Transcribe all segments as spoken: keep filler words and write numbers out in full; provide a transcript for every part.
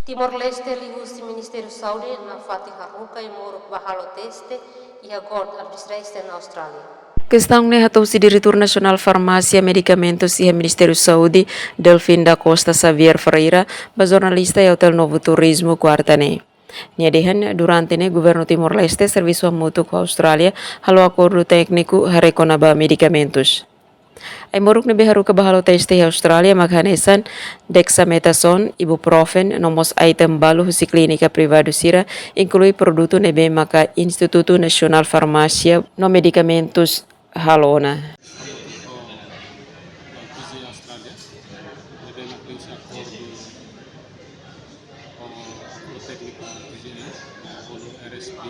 Timor-Leste liuhusi Ministériu Saúde nafatin haruka ai-moruk ba halo teste iha Gold Arbitraste na Austrália. Kestaun ne'e hato'o husi Diretór Nasionál Farmásia Medikamentus iha Ministériu Saúde, Delfim da Costa Xavier Ferreira, ba jornalista iha Hotel Novo Turismo, kuarta ne'e. Nia dehan, durante ne'e Governu Timor-Leste servisu hamutuk ho Austrália, halo akordu tékniku harekona ba medikamentus. Ai-moruk ne'ebé haruka ba halo teste iha Austrália mak hanesan dexamethasone, ibuprofen, no mós item balu husi klínika privadu sira, inklui produtu ne'ebé maka Institutu Nasionál Farmásia no Medikamentus halo ona. Austrália, ne'ebé mak hanesan akordu ho akordu tékniku T G A, bolu R S P,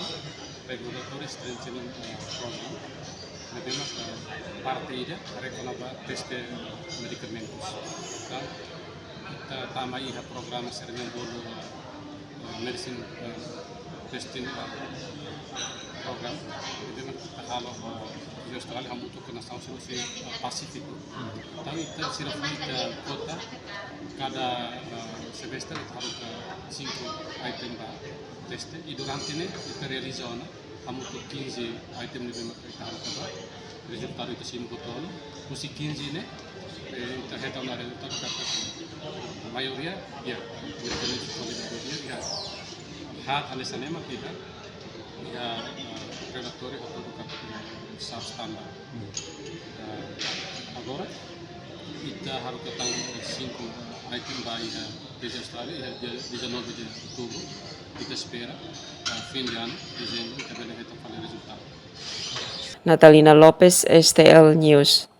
Regulatory Strengthening, eh, Program, ne'ebé mak, eh, parte ida harekona ba teste medikamentus. Entaun, ita tama iha programa sira ne'ebé bolu, eh, Medicine, eh, Testing, eh, Program, ne'ebé mak ita halo, eh, iha Austrália hamutuk ho nasaun sira husi, eh, Pasífiku. Entaun ita sira fó ita kuota, kada, eh, semestre ita haruka sinku item ba teste, i durante ne'e ita realiza ona hamutuk quinze item ne'ebé mak ita haruka ba, rezultadu ita simu hotu ona, husi quinze ne'e, eh, ita hetan ona rezultadu katak maioria, ya, medikamentu kualidade di'ak, ya, haat hanesan ema kita, ya, eh, relatóriu hatudu katak, eh, substandard. Eh, agora, ita haruka tan sinku item ba iha T G A Austrália, iha dia dezanove de outubro, ita espera, eh, fim de ano, dezembro, ita bele hetan fali rezultadu. Natalina Lopes, S T L News.